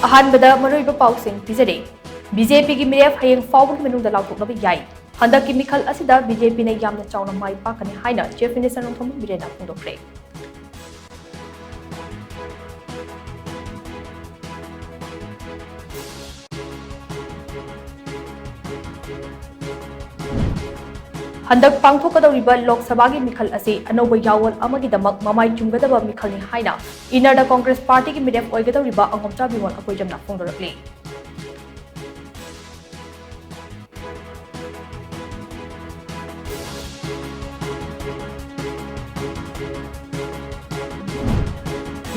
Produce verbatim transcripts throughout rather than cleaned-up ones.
ꯑꯍꯥꯟꯕꯗ ꯃꯔꯨꯑꯣꯏꯕ ꯄꯥꯎꯁꯤꯡ ꯄꯤꯖꯔꯤ꯫ ꯕꯤ ꯖꯦ ꯄꯤꯒꯤ ꯃꯤꯔꯦꯞ ꯍꯌꯦꯡ ꯐꯥꯎꯕꯒꯤ ꯃꯅꯨꯡꯗ ꯂꯥꯎꯊꯣꯛꯅꯕ ꯌꯥꯏ꯫ ꯍꯟꯗꯛꯀꯤ ꯃꯤꯈꯜ ꯑꯁꯤꯗ ꯕꯤ ꯖꯦ ꯄꯤꯅ ꯌꯥꯝꯅ ꯆꯥꯎꯅ ꯃꯥꯏ ꯄꯥꯛꯀꯅꯤ ꯍꯥꯏꯅ Chief Minister ꯅꯣꯡꯊꯣꯝꯕꯝ ꯕꯤꯔꯦꯟꯅ ꯐꯣꯡꯗꯣꯛꯈ꯭ꯔꯦ꯫ ꯍꯟꯗꯛ ꯄꯥꯡꯊꯣꯛꯀꯗꯧꯔꯤꯕ ꯂꯣꯛ ꯁꯚꯥꯒꯤ ꯃꯤꯈꯜ ꯑꯁꯤ ꯑꯅꯧꯕ ꯌꯥꯑꯣꯜ ꯑꯃꯒꯤꯗꯃꯛ ꯃꯃꯥꯏ ꯆꯨꯝꯒꯗꯕ ꯃꯤꯈꯜꯅꯤ ꯍꯥꯏꯅ ꯏꯅꯔꯗ ꯀꯣꯡꯒ꯭ꯔꯦꯁ ꯄꯥꯔꯇꯤꯒꯤ ꯃꯤꯔꯦꯞ ꯑꯣꯏꯒꯗꯧꯔꯤꯕ ꯑꯉꯣꯝꯆꯥ ꯕꯤꯃꯣꯜ ꯑꯀꯣꯏꯖꯝꯅ ꯐꯣꯡꯗꯣꯔꯛꯂꯤ꯫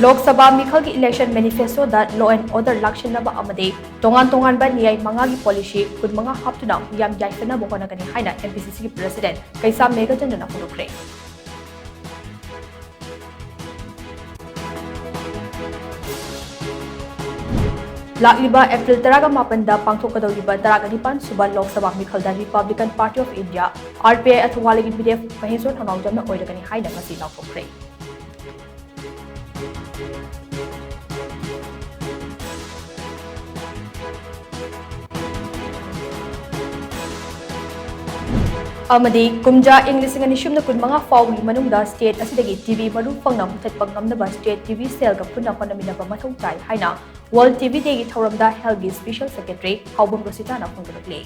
ꯂꯣꯛ ꯁꯚꯥ ꯃꯤꯈꯜꯒꯤ election manifestoꯗ law and order ꯂꯥꯛꯁꯤꯟꯅꯕ ꯑꯃꯗꯤ ꯇꯣꯉꯥꯟ ꯇꯣꯉꯥꯟꯕ ꯅꯤꯌꯥꯏ ꯃꯉꯥꯒꯤ policy ꯀꯨꯟꯃꯉꯥ ꯍꯥꯞꯇꯨꯅ ꯃꯤꯌꯥꯝ ꯌꯥꯏꯐꯅꯕ ꯍꯣꯠꯅꯒꯅꯤ ꯍꯥꯏꯅ M P C Cꯒꯤ President ꯀꯩꯁꯥꯝ ꯃꯦꯘꯆꯟꯗ꯭ꯔꯅ ꯐꯣꯡꯗꯣꯛꯈ꯭ꯔꯦ꯫ ꯂꯥꯛꯂꯤꯕ April ꯇꯔꯥꯒ ꯃꯥꯄꯟꯗ ꯄꯥꯡꯊꯣꯛꯀꯗꯧꯔꯤꯕ ꯇꯔꯥꯒ ꯅꯤꯄꯥꯟ ꯁꯨꯕ Lok Sabha ꯃꯤꯈꯜꯗ Republican Party of India, R P I, ꯑꯊꯧꯕꯥꯜꯒꯤ ꯃꯤꯔꯦꯞ ꯃꯍꯦꯁꯣꯔ ꯊꯧꯅꯥꯎꯖꯝꯅ ꯑꯣꯏꯔꯒꯅꯤ ꯍꯥꯏꯅ ꯉꯁꯤ ꯂꯥꯎꯊꯣꯛꯈ꯭ꯔꯦ꯫ ꯑꯃꯗꯤ ꯀꯨꯝꯖꯥ ꯏꯪ ꯂꯤꯁꯤꯡ ꯑꯅꯤ ꯁꯨꯞꯅ ꯀꯨꯟꯃꯉꯥ ꯐꯥꯎꯕꯒꯤ ꯃꯅꯨꯡꯗ state ꯑꯁꯤꯗꯒꯤ T B ꯃꯔꯨ ꯐꯪꯅ ꯃꯨꯊꯠꯄ ꯉꯝꯅꯕ state T B cellꯒ ꯄꯨꯟꯅ ꯍꯣꯠꯅꯃꯤꯟꯅꯕ ꯃꯊꯧ ꯇꯥꯏ ꯍꯥꯏꯅ World T B Dayꯒꯤ ꯊꯧꯔꯝꯗ healthꯀꯤ special secretary ꯍꯥꯎꯕꯝ ꯔꯣꯁꯤꯇꯥꯅ ꯐꯣꯡꯗꯣꯔꯛꯂꯤ꯫